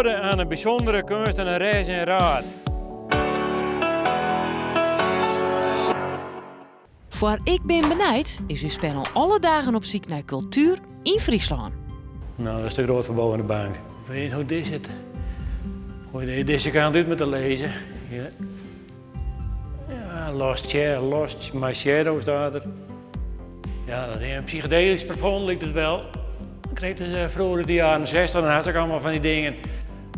Ode aan een bijzondere kunstenares in Raard. Foar Ik bin benijd is ús panel alle dagen op syk nei kultuer yn Fryslân. No, dat is te groot foar boven de bank. Ik weet niet hoe dit zit. Gooi dizze kant út met te lezen. Ja. Ja, Lost Chair, Lost My Shadow staat er. Ja, dat is een psychedelisch plafond lijkt het wel. Ik kreeg dus vroeger de jaren 60, dan had ik allemaal van die dingen.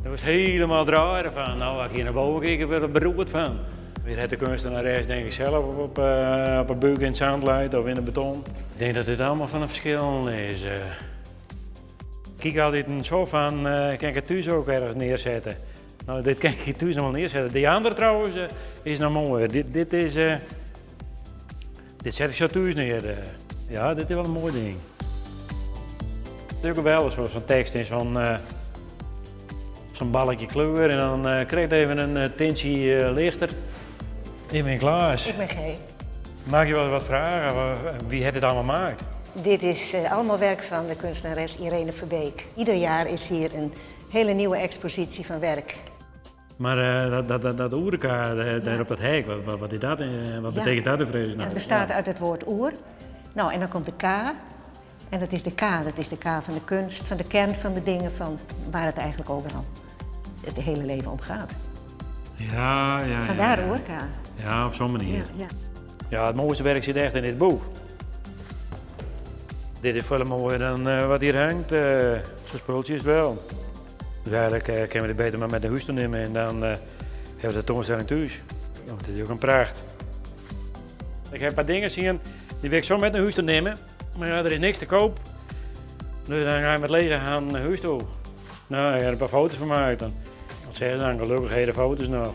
Daar was helemaal draaien van. Nou, als ik hier naar boven kijk, werd er beroerd van. Weer het de kunstenares denk ik zelf op een buik in het zand leidt of in de beton. Ik denk dat dit allemaal van een verschil is. Ik kijk altijd een zo van, kan ik het thuis ook ergens neerzetten? Nou, dit kan ik hier thuis nog wel neerzetten. Die andere trouwens is nog mooier. Dit zet ik zo thuis neer. Ja, dit is wel een mooi ding. Het is ook wel zo'n tekst in zo'n balkje kleur en dan krijg je even een tintje lichter. Ik ben Klaas. Ik ben G. Mag je wel wat vragen? Wie heeft dit allemaal gemaakt? Dit is allemaal werk van de kunstenares Irene Verbeek. Ieder jaar is hier een hele nieuwe expositie van werk. Maar dat oerka daar op dat hek, wat is dat? Wat betekent dat in vredesnaam? Het bestaat uit het woord oer. Nou, en dan komt de K. En dat is de K, dat is de K van de kunst, van de kern van de dingen, van waar het eigenlijk overal het hele leven om gaat. Vandaar oerka. Ja, op zo'n manier. Ja, het mooiste werk zit echt in dit boek. Dit is veel mooier dan wat hier hangt. Zo'n spultje is wel. Dus eigenlijk kunnen we dit beter maar met de huis te nemen en dan hebben we de tentoonstelling thuis. Ja, want dit is ook een pracht. Ik heb een paar dingen zien die wil ik zo met naar huis te nemen. Maar ja, er is niks te koop. Dus dan ga je met lege hand naar huis toe. Nou, ik heb er een paar foto's van gemaakt dan. Wat zeggen ze dan? Gelukkig hele foto's nog.